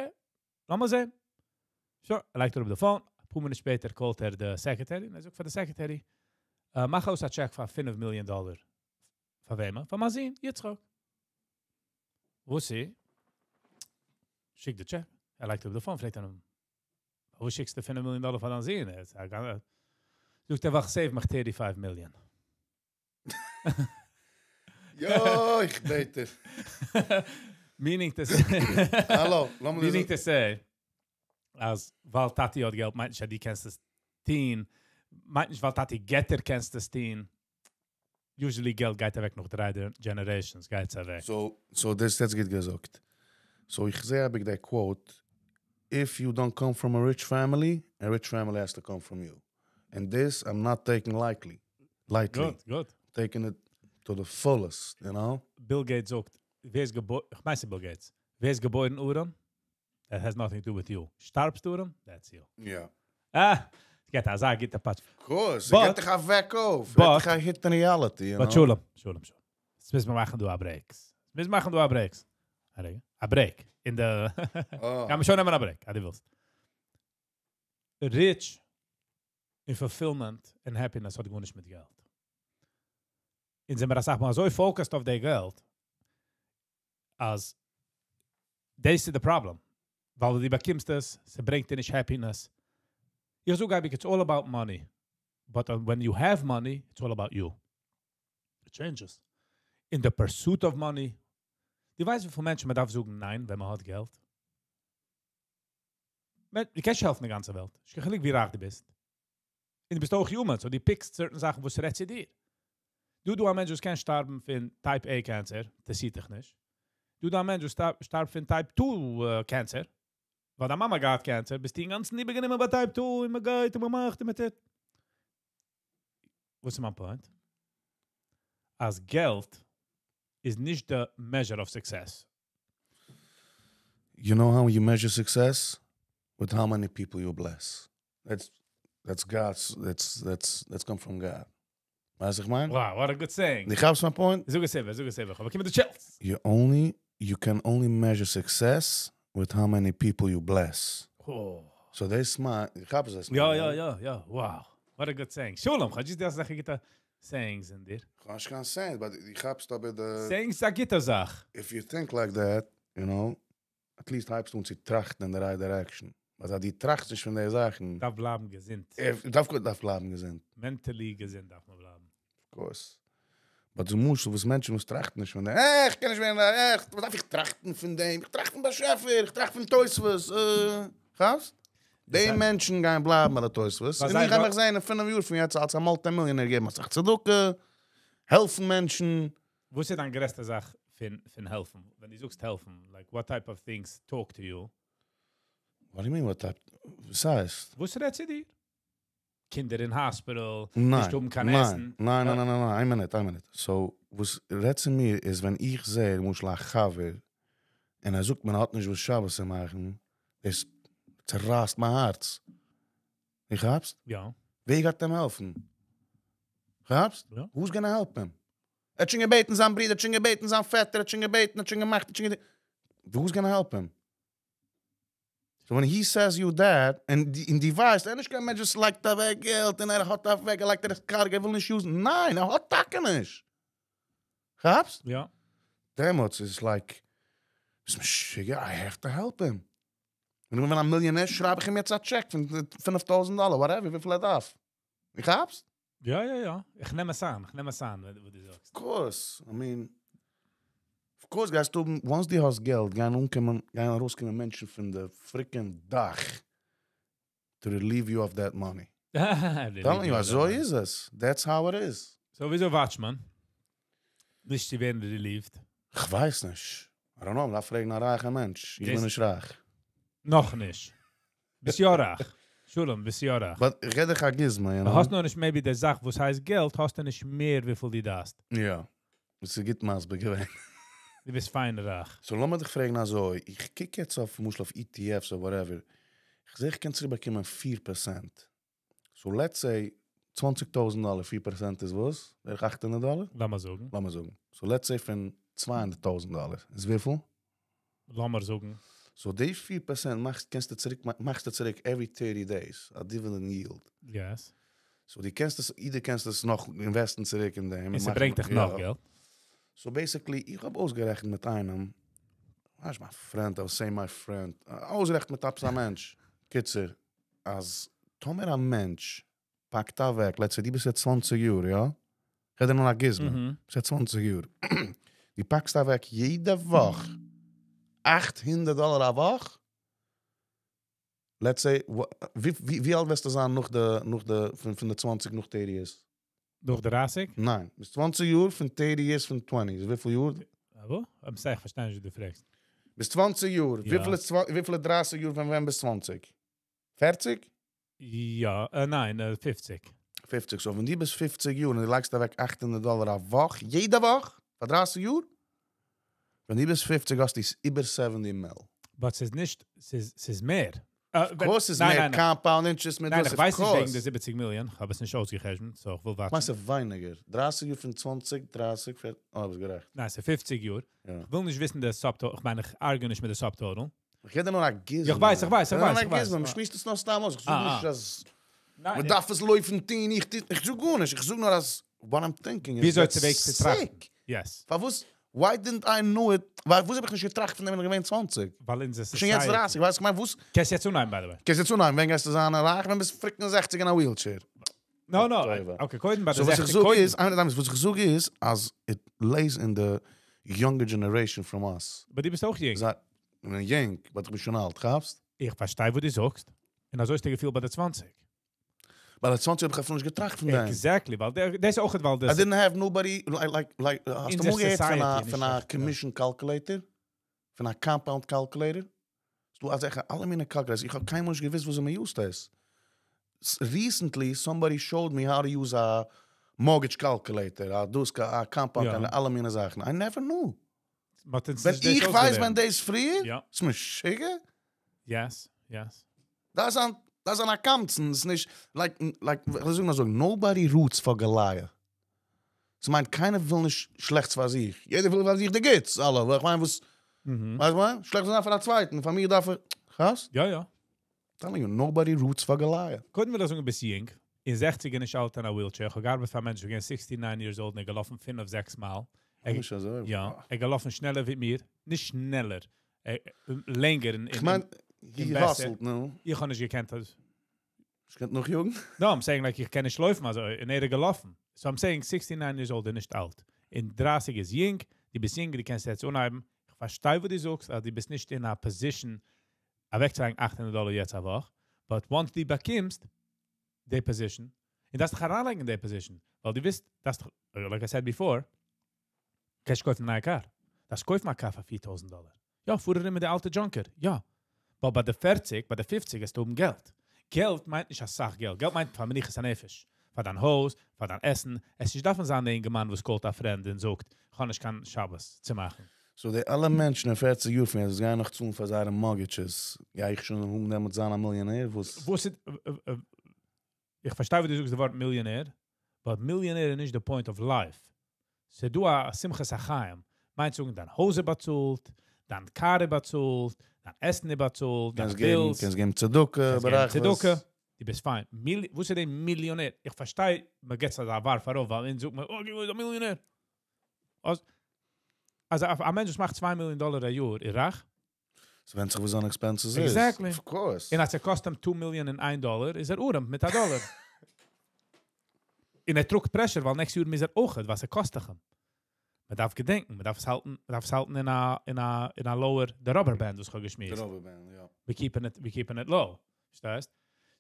לאמיר זען. שוין, ער לייגט אראפ די phone. א פאר מינוט שפעטער callט ער די secretary. און ער זאגט פאר די secretary, מאך אויס א check פאר 5 מיליאן דאלאר. פאר וועמען? פאר מיין זון, יצחק. וואס איז? שיקט די check. ער לייגט אראפ די phone, פרעגט ער אים, וואו שיקסטו 5 מיליאן דאלאר פאר דיין זון? ער זאגט, זאגט ער, וואך, save מיך 35 מיליאן. יא, איך בעט דיר. Meaning to say, האלא, לאמיר Meaning to say, אז ווייל טאטי האט געלט, מיינט נישט, אז דו קענסט עס טון. מיינט נישט, ווייל טאטי געט דיר, קענסט עס טון. Usually געלט גייט אוועק נאך דריי generations גייט עס אוועק. So, so דאס איז גוט געזאגט. So איך זע האב איך די quote, if you don't come from a rich family, a rich family has to come from you. And this I'm not taking lightly. Lightly. Good, good. Taking it to the fullest, you know? Bill Gates זאגט, ווער איז געבוירן, איך מיין ס'איז Bill Gates, ווער איז געבוירן ארעם, that has nothing to do with you. שטארבסט ארעם, that's you. Yeah. אה, ס'געט אזא גוטע פאטש. Of course, But- געט דיך א וועק אויף. But- געט דיך א hit in reality, you But know? שלום, שלום, שלום. יעצט מוז מען מאכן דא א break. מוז מאכן דא א break. א רגע. א break. אין די... Oh. קען מען שוין נעמען א break, אז דו ווילסט. Rich און fulfillment and happiness האט גארנישט מיט געלט. אונז זעמיר אסאך מאל אזוי focused אויף די געלט, אז דאס איז the problem. ווייל דו באקומסט עס, ס'ברענגט דיר נישט happiness. איך זאג אייביג, it's all about money. But when you have money, it's all about you. It changes. In the pursuit of money. דו ווייסט, וויפיל מענטשן מען דארף זאגן ניין, ווען מען האט געלט? מען, דו קענסט נישט העלפן די גאנצע וועלט. נישט קיין חילוק ווי רייך דו ביסט. און דו ביסט אויך human, so דו pick סט certain זאכן, וואס רעדט צו דיר. דו, דו א מענטש, וואס קען שטארבן פון Type A cancer, דאס זעט דיך נישט. דו, דו א מענטש, וואס שטארבט פון Type 2 cancer, ווייל דיין מאמע געהאט cancer, ביסטו אינגאנצן איבערגענומען ביי Type 2, און מען גייט, און מען מאכט, און מען טוט. וואס איז מיין point? אז געלט איז נישט the measure of success. You know how you measure success? With how many people you bless. That's God's, that's come from God. ווייסט איך מיין? Wow, what a good saying. דו כאפסט מיין point? זאג עס איבער, זאג עס איבער. אבער קומען די chills. You can only measure success with how many people you bless. Oh. So this my, איך האב עס יא, יא, יא, יא. Wow. What a good saying. שלום, כאטש דו האסט אזעלכע גוטע sayings אין דיר. איך האב נישט קיין sayings, but איך האב's אבער די Sayings איז א גוטע זאך. If you think like that, you know, at least הייבסטו אן צו טראכטן in the right direction. ווייל אז דו טראכסט נישט פון די זאכן. דארף בלייבן געזונט. דארף גוט, דארף בלייבן געזונט. Mentally געזונט דארף מען בלייבן. Of course. But דו מוזט, וואס מענטשן מוז טראכטן נישט פון דעם. איך קען נישט ווערן, וואס דארף איך טראכטן פון דעם? איך טראכט פון באשעפער, איך טראכט פון תוספות. כאפסט? די מענטשן גייען בלייבן ביי די תוספות. און איך גיי מיך זען אין פינף יאר פון יעצט אלס א multi-millionaire געבן אסאך צדקה, העלפן מענטשן. וואס איז דיין גרעסטע זאך פון העלפן? ווען דו זאגסט העלפן, like what type of things talk to you? What do you mean what type? וואס הייסט? וואס רעדט צו דיר? קינדער אין hospital, ניין, נישט האבן קיין ניין, עסן. ניין, ניין, ניין, ניין, איין מינוט, איין מינוט. So, וואס רעדט צו מיר איז, ווען איך זע, למשל א חבר, און ער זאגט, מען האט נישט וואס שבת צו מאכן, דאס צערייסט מיין הארץ. דו כאפסט? יא. ווער גייט אים העלפן? כאפסט? יא. Who's gonna help him? ער האט שוין געבעטן זיין ברודער, ער האט שוין געבעטן זיין פעטער, ער האט שוין געבעטן, ער האט שוין געמאכט, ער האט שוין געטון. Who's gonna help him? So when he says you that, and דו ווייסט, ער איז נישט קיין מענטש, וואס לייגט אוועק געלט, און ער האט אוועק, ער לייגט ער קארג, ער וויל נישט use ן. ניין, ער האט טאקע נישט. כאפסט? יא. דעמאלטס איז like, ביסט משוגע, I have to help him. ווען איך בין א מיליאנער, שרייב איך אים יעצט א טשעק פון 5000 דאלער, whatever, וויפיל ער דארף. דו כאפסט? יא, יא, יא. איך נעם עס אן, איך נעם עס אן, וואס דו זאגסט. Of course. I mean, of course, גייסטו, once דו האסט געלט, גייען אנקומען, גייען ארויסקומען מענטשן פון די freaking דאך to relieve you of that money. Telling you, אזוי איז עס. That's how it is. So, וויאזוי watch מען? נישט צו ווערן relieved. איך ווייס נישט. I don't know, מ'דארף פרעגן א רייכער מענטש. איך בין נישט רייך. נאך נישט. ביסט יא רייך. שלום, ביסט יא רייך. But איך רעד דיך א גוזמא, you know? האסט נאך נישט maybe די זאך, וואס הייסט געלט, האסטו נישט מער, וויפיל דו דארפסט. יא. דאס איז גוט מסביר געווען. דו ביסט פיין רייך. So, לאמיר דיך פרעגן אזוי, איך קוק יעצט אויף, למשל אויף ETFs or whatever, איך זע, איך קען צוריקבאקומען 4%. So, let's say, 20.000 דאלער, 4% איז וואס? בערך 800 דאלער? לאמיר זאגן. לאמיר זאגן. So, let's say פון 200.000 דאלער. איז וויפיל? לאמיר זאגן. So, די 4% מאכסט, קענסטו צוריק, מאכסטו צוריק every 30 days, א dividend yield. Yes. So, דו קענסט עס, אדער קענסט עס נאך invest ן צוריק אין דעם. און עס ברענגט דיך נאך געלט. So basically, איך האב אויסגערעכנט מיט איינעם, ווייסט, my friend, I was saying my friend, אויסגערעכנט מיט עפעס א מענטש. קיצור, אז טאמער א מענטש פאקט אוועק, let's say, דו ביסט יעצט 20 יאר, יא? איך רעד נאר א גוזמא. ביסט יעצט 20 יאר. דו פאקסט אוועק יעדע וואך 800 דאלער א וואך. Let's say, ווי אלט וועסטו זיין נאך די, נאך די, פון די 20 נאך 30 years? נאך 30? ניין, ביז 20 יאר פון 30 years פון 20, איז וויפיל יאר? וואס? I'm sorry, איך פארשטיי נישט וואס דו פרעגסט. ביז 20 יאר, יא. וויפיל איז וויפיל איז 30 יאר פון ווען ביז 20? 40? יא, ניין, 50. 50, so ווען דו ביסט 50 יאר און דו לייגסט אוועק 800 דאלער א וואך, יעדע וואך, פאר 30 יאר, ווען דו ביסט 50 האסטו איבער 70 מיל. But ס'איז נישט, ס'איז מער. Of course ס'איז מער, compound interest מיט ניין, דאס, איך ווייס נישט of וועגן course. די 70 מיליאן, איך האב עס נישט אויסגערעכנט, so איך וויל ווארטן. מיינסט ווייניגער? 30 יאר פון 20, 30, 40, oh, ביסט גערעכט. ניין, ס'איז 50 יאר. יא. איך וויל נישט וויסן די subtotal, איך מיין, איך argue נישט מיט די subtotal. איך געב דיר נאר א גוזמא. איך ווייס, איך ווייס, איך ווייס, איך ווייס. איך שמועס דאס נאר סתם אויס, איך זאג נישט אז ניין, מען דארף עס לויפן טון, איך טו, איך זאג גארנישט, איך זאג נאר אז what I'm thinking is וויאזוי that's צו וועג צו טראכטן. sick. Yes. פארוואס? Why didn't I know it? פארוואס האב איך נישט געטראכט פון דעם ווען איך געווען 20? ווייל אונזער שוין יעצט society. 30, ווייסט, איך מיין, וואס? קענסט יעצט אנהייבן, by the way. קענסט יעצט אנהייבן, ווען גייסטו זיין רייך, ווען ביסט freaking 60 אין א wheelchair. No, no, Whatever. okay, קודם ביי So די וואס איך 60 זאג קודם. איז, איינער דאמאלס, וואס איך זאג איז, אז it lays in the younger generation from us. But דו ביסט אויך יונג. זיי, איך בין יונג, but איך בין שוין אלט, כאפסט? איך פארשטיי, וואס דו זאגסט. און אזוי איז דער געפיל ביי די 20. ביי די 20 האב איך אפילו נישט געטראכט פון דעם. Exactly, ווייל דער, דאס איז אויך, ווייל דאס I didn't have nobody, like, like, like, האסט In du the מאל געהערט פון א, society, נישט פון א echt, ja. commission calculator? פון א compound calculator? דו האסט echt אלע מיני calculators. איך האב קיינמאל נישט געוואוסט, וואס מען used דאס. Recently, somebody showed me how to use a mortgage calculator, א דאס, א compound, Ja. אלע מיני זאכן. I never knew. But it's ווען נישט דאס איך ווייס, ווען אויסגעלערנט. דאס פריער, Ja. איז משוגע? Yes, yes. דאס אן, דאס אן אקאונטן, איז נישט, like, like, וואס זאל איך זאגן, nobody roots for Goliath. עס מיינט, קיינער וויל נישט שלעכטס פאר זיך. יעדער וויל פאר זיך די גוטס, אלע. ווייל איך מיין, וואס, ווייסט וואס? שלעכטס איז פאר א צווייטן, פאר מיר דארף ער, וואס? יא, יא. Telling you, nobody roots for Goliath. קודם וויל איך זאגן, ביסט יונג. אין 60 נישט אלט אין א wheelchair. איך האב געארבעט פאר מענטשן, געווען 69 years old, און ער געלאפן 5, 6 מייל. ער נישט אזוי. יא, ער געלאפן שנעלער ווי מיר. נישט שנעלער. ער, לענגער אין, איך אין, מיין, אין he בעסער. hustled, no? איך האב נישט געקענט דאס. איך קען נאך יאגן? No, I'm saying, like, איך קען נישט לויפן, אזוי, און ער געלאפן. So I'm saying, 69 years old איז נישט אלט. אין 30 איז יונג, דו ביסט יונג, דו קענסט יעצט אנהייבן. איך פארשטיי, וואס דו זאגסט, אז דו ביסט נישט אין א position, אוועקצולייגן 800 דאלער יעצט א וואך. But once דו באקומסט די position, און דארפסט דיך אריינלייגן אין די position, ווייל דו ווייסט, דאס, like I said before, קענסט קויפן א נייע car. דארפסט קויפן א car פאר 4,000 דאלער. יא, פאר ארום מיט די אלטע junker. יא. אבער ביי די 40, ביי די 50 האסטו האבן געלט. געלט מיינט נישט א סך געלט. געלט מיינט פאר מנוחת הנפש. פאר דיין הויז, פאר דיין עסן. עס נישט דארף זיין דער מאן, וואס call ט א friend און זאגט, איך האב נישט קיין שבת צו מאכן. So די אלע מענטשן אין 40 יאר פון יעצט גייען נאך צאלן פאר זייערע mortgages. גיי איך שוין האבן דעמאלט זיין א מיליאנער, וואס וואס איז, איך פארשטיי, וואס דו זאגסט, דאס ווארט מיליאנער, but מיליאנער איז נישט the point of life. ס'איז דא א שמחת החיים. מיינט זאגן, דיין הויז באצאלט, דיין car באצאלט, דיין עסן באצאלט, דיין קענסט געבן, bills. קענסט געבן צדקה, קענסט געבן ברחבות. צדקה. דו ביסט fine. וואס איז דער מיליאנער? איך פארשטיי, מען גייט אזא ווארף ארויף, ווייל אין זאגט מען, oh, איך בין א מיליאנער. אלזא, א מענטש וואס מאכט 2 מיליאן דאלער א יאר, איז רייך? ס'ווענדט זיך, וואס זיינע expenses איז. Exactly. Of course. און אז ער קאסט אים 2 מיליאן און 1 דאלער, איז ער ארעם מיט א דאלער. און ער טראגט pressure, ווייל next יאר מוז ער אויך, וואס ער קאסט אים. מען דארף געדענקען, מען דארף עס האלטן, מען דארף עס האלטן אין א lower, the rubber band, וואס איך האב געשמועסט. The rubber band, יא. We keeping it low. פארשטייסט?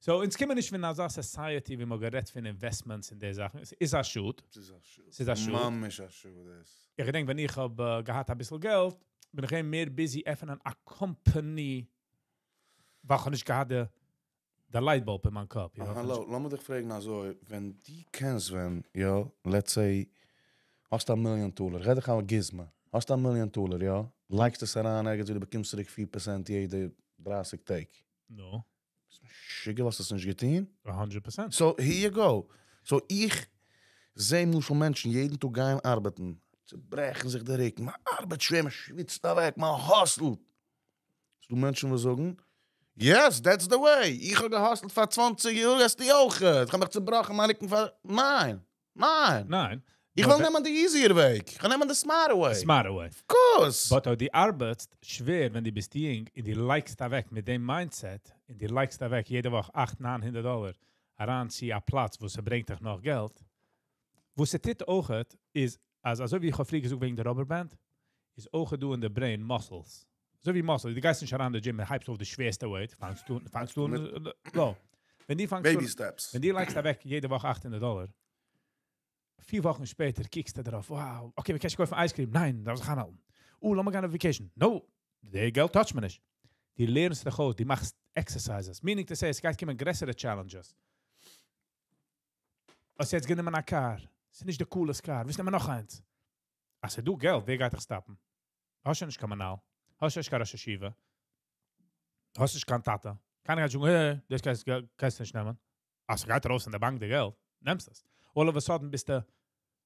So, אונז קומען נישט פון אזא society, ווי מען גערעדט פון investments אין די זאכן. עס איז א שאד. עס איז א שאד. עס איז א שאד. ממש א שאד, דאס. איך געדענק, ווען איך האב געהאט א ביסל געלט, בין איך מער busy עפענען א company, ווייל איך האב נישט געהאט די light bulb אין מיין קאפ. You know? האלא, לאמיר דיך פרעגן אזוי, ווען דו קענסט ווען, יא, let's say, האסט א מיליאן דאלער, רעד איך א גוזמא, האסט א מיליאן דאלער, יא, לייגסט עס אריין, ערגעץ, וואו דו באקומסט צוריק 4% יעדע 30 טעג. No. משוגע, וואלסט דאס נישט געטון? 100%. So, here you go. So, איך זע למשל מענטשן יעדן טאג גיין ארבעטן, צעברעכן זיך די רוקן, מען ארבעט שווער, מען שוויצט אוועק, מען hustle ט. ס'דא מענטשן, וואס זאגן, yes, that's the way. איך האב גע hustle ט פאר 20 יאר, האסטו אויך. איך האב מיך צעבראכן, מיין רוקן פאר... ניין, ניין. ניין. איך וויל נעמען די easier וועג. איך וויל נעמען די smarter way. Smarter way. Of course. But אויב דו ארבעטסט שווער, ווען דו ביסט יונג, און דו לייגסט אוועק מיט דעם mindset, און דו לייגסט אוועק יעדע וואך 800, 900 דאלער, אריין צו א פלאץ, וואו עס ברענגט דיך נאך געלט. וואס עס טוט אויך, איז, אז אזוי ווי איך האב פריער געזאגט וועגן די rubber band, איז אויך דא אין די brain muscles. אזוי ווי muscles, דו גייסט נישט אריין אין די gym, הייבסט אויף די שווערסטע weight, פאנגסט אן, low. ווען דו פאנגסט Baby אן, steps. ווען דו לייגסט אוועק יעדע וואך 800 דאלער, פיר וואכן שפעטער קוקסטו דערויף, wow, okay, מ'קען שוין קויפן ice cream, ניין, דארף זיך איינהאלטן. Oh, לאמיר גיין אויף vacation. No, די געלט touch מען נישט. דו לערנסט דיך אויס, דו מאכסט exercises. Meaning to say, עס גייט קומען גרעסערע challenges. האסט יעצט גענומען א קאר. ס'איז נישט די coolest car. ווילסט נעמען נאך איינס. אז ס'איז דא געלט, ווער גייט דיך stop ן? האסט שוין נישט קיין מנהל. האסט נישט קיין ראש ישיבה. האסט נישט קיין טאטע. קיינער גייט זאגן, hey, דאס קענסטו נישט נעמען. אז ס'גייט ארויס אין די באנק די געלט, נעמסט עס. All of a sudden ביסטו,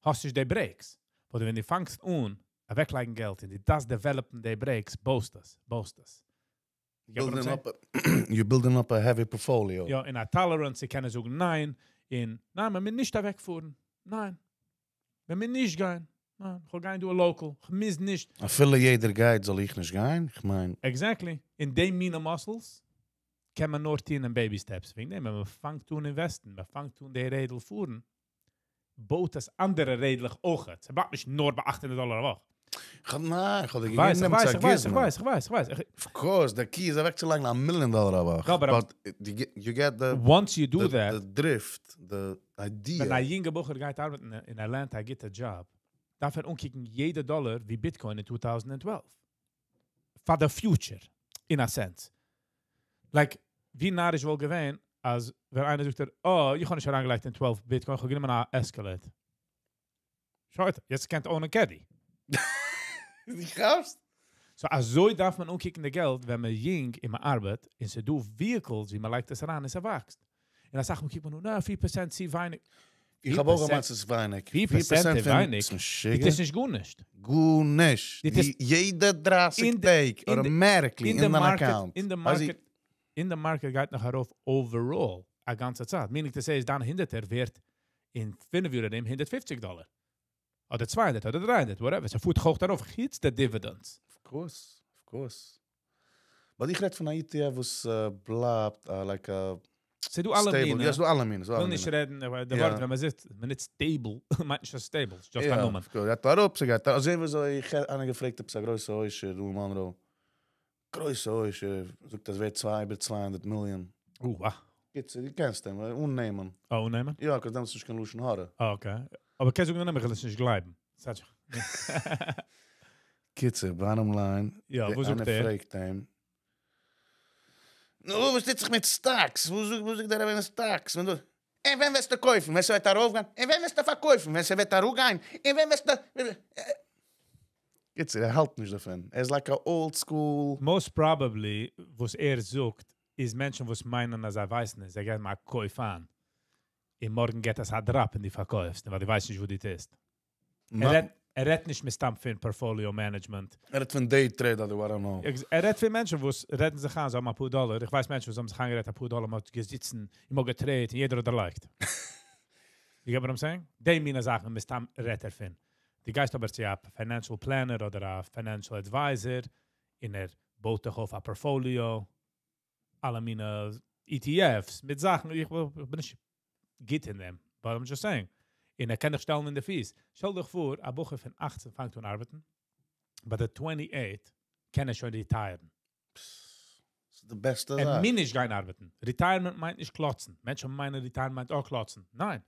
האסט נישט די brakes. אדער ווען דו פאנגסט אן, אוועקלייגן געלט און דו דארפסט develop ן די brakes, בויסט עס, בויסט עס. Building up a, you're building up a heavy portfolio. יא, און א tolerance צו קענען זאגן ניין, און ניין, מען מוז נישט אוועקפארן. ניין. מען מוז נישט גיין. ניין, איך וויל גיין דא local. איך מוז נישט. אפילו יעדער גייט, זאל איך נישט גיין? איך מיין... Exactly. אין די מינע muscles קען מען נאר טון אין baby steps. וועגן דעם, ווען מען פאנגט אן invest ן, מען פאנגט אן די רעדל פארן, בויט עס אנדערע רעדלעך אויך. עס בלייבט נישט נאר ביי 800 דאלאר א וואך. איך האב, ניין, איך האב דיר איך ווייס, געגעבן איך דעם ווייס, איך ווייס, צו איך ווייס, איך ווייס, איך ווייס. Of course, the key איז אוועקצולייגן א מיליאן דאלאר א וואך. יא, אבער But you get the Once you do that, the drift, the idea. ווען א יונגער בחור גייט ארבעטן און ער לערנט א גוטע job, דארף ער אנקוקן יעדע דאלאר ווי Bitcoin אין 2012. For the future, in a sense. Like, ווי נאריש וואלט געווען, אז ווען איינער זאגט ער, oh, איך האב נישט אריינגעלייגט אין 12 Bitcoin, איך האב גענומען א Escalade. שוין, יעצט קענסטו own א Caddy. דו כאפסט? So, אזוי דארף מען אנקוקן די געלט, ווען מען יונג און מען ארבעט, און ס'איז דא vehicles, ווי מען לייגט עס אריין, און ס'וואקסט. און א סאך מאל קוקט מען נאר, נא, 4% צו ווייניג. איך האב אויך געמיינט, ס'איז ווייניג. 4% איז ווייניג. איז משוגע. דאס איז נישט גארנישט. גארנישט. דאס איז יעדע 30 אין די- טעג, אין די- automatically אין אין די דיין market, account. אין די Also, market, אין די market גייט נאך ארויף overall א גאנצע צייט. Meaning to say, איז דיין הונדערטער ווערט אין פינף יאר ארום 150 דאלאר. אדער 200 אדער 300, whatever. ס'פארט הויך ארויף, חוץ די dividends. Of course, of course. But איך רעד פון א ETF וואס בלייבט like a ס'איז דא אלע stable. מינים. יא, ס'איז דא אלע מינים, ס'איז דא וויל אלע נישט מינים. רעדן, אבער דער ווארט, ווען מען זעט, מען ניצט stable, מיינט נישט אז stable, it's just א נאמען. Of course. גייט אראפ, ס'גייט אראפ. אזוי ווי אזוי, איך האב איינער געפרעגט, עפעס א גרויסע עושר, דא אין Monroe. גרויסע עושר, זאגט, עס ווערט צוויי, איבער 200 מיליאן. Oh, wow. קיצור, דו קענסט אים, אן נעמען. Oh, אן נעמען? יא, 'cause דעמאלטס איז נישט קיין לשון הרע. Oh, okay. אבער קענסט זאגן, נעמען, איך וויל עס נישט גלייבן. זאג. קיצור, bottom line, יא, דער וואס זאגט איינער ער? פרעגט אים, נו, וואס טוט זיך מיט stocks? וואס זאגט דער רבי מיט stocks? ווען דו, און ווען וועסטו קויפן? ווען ס'וועט ארויפגיין? און ווען וועסטו פארקויפן? ווען ס'וועט אראפגיין? און ווען וועסטו קיצור, ער האלט נישט דערפון. ער איז like a old school. Most probably, וואס ער זאגט, איז מענטשן, וואס מיינען, אז זיי ווייסן עס. זיי גייען מאל קויפן. און מארגן גייט עס א drop און דו פארקויפסט, ווייל דו ווייסט נישט, וואו דו טוסט. ער רעדט נישט מסתם פון portfolio management. ער רעדט פון day trade אדער what, I don't know. ער רעדט פון מענטשן, וואס רעדן זיך איין, זיי האבן א פאר דאלאר. איך ווייס מענטשן, וואס האבן זיך איינגערעדט, א פאר דאלאר, מען האט געזיצן, אימער גע trade ט, און יעדער האט דערלייגט. You get what I'm saying? די מינע זאכן, מסתם רעדט ער פון. דו גייסט אבער צו א financial planner אדער א financial advisor, און ער בויט דיך אויף א portfolio, אלע מינע ETFs, מיט זאכן, איך בין נישט גוט אין דעם, but I'm just saying. און ער קען דיך שטעלן אין די פיס. שטעל דיך פאר, א בחור פון 18 פאנגט אן ארבעטן, by the 28 קען ער שוין retire ן. דאס איז די בעסטע ער זאך. מוז נישט גיין ארבעטן. Retirement מיינט נישט קלאצן. מענטשן מיינען retirement מיינט אויך קלאצן. ניין.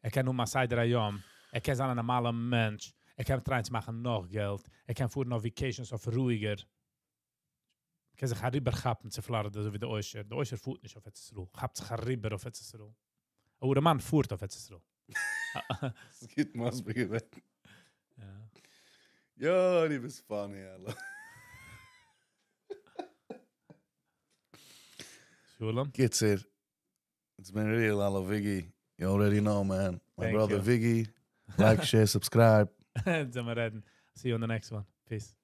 ער קען נאר א סדר היום. ער קען זיין א נארמאלער מענטש. ער קען try ען צו מאכן נאך געלט. ער קען פארן אויף vacations אויף רואיגער. ער קען זיך אריבערכאפן צו Florida, אזוי ווי דער עושר. דער עושר פארט נישט אויף ארץ ישראל. כאפט זיך אריבער אויף ארץ ישראל. אבער דער מאן פארט אויף ארץ ישראל. עס גייט מסביר געווען. יא. יא, דו ביסט funny, אלע. שלום. קיצור, it's been real, אלע Viggy. You already know, man. My Thank brother you. Viggy. Like, share, subscribe. זאל מיר רעדן. See you on the next one. Peace.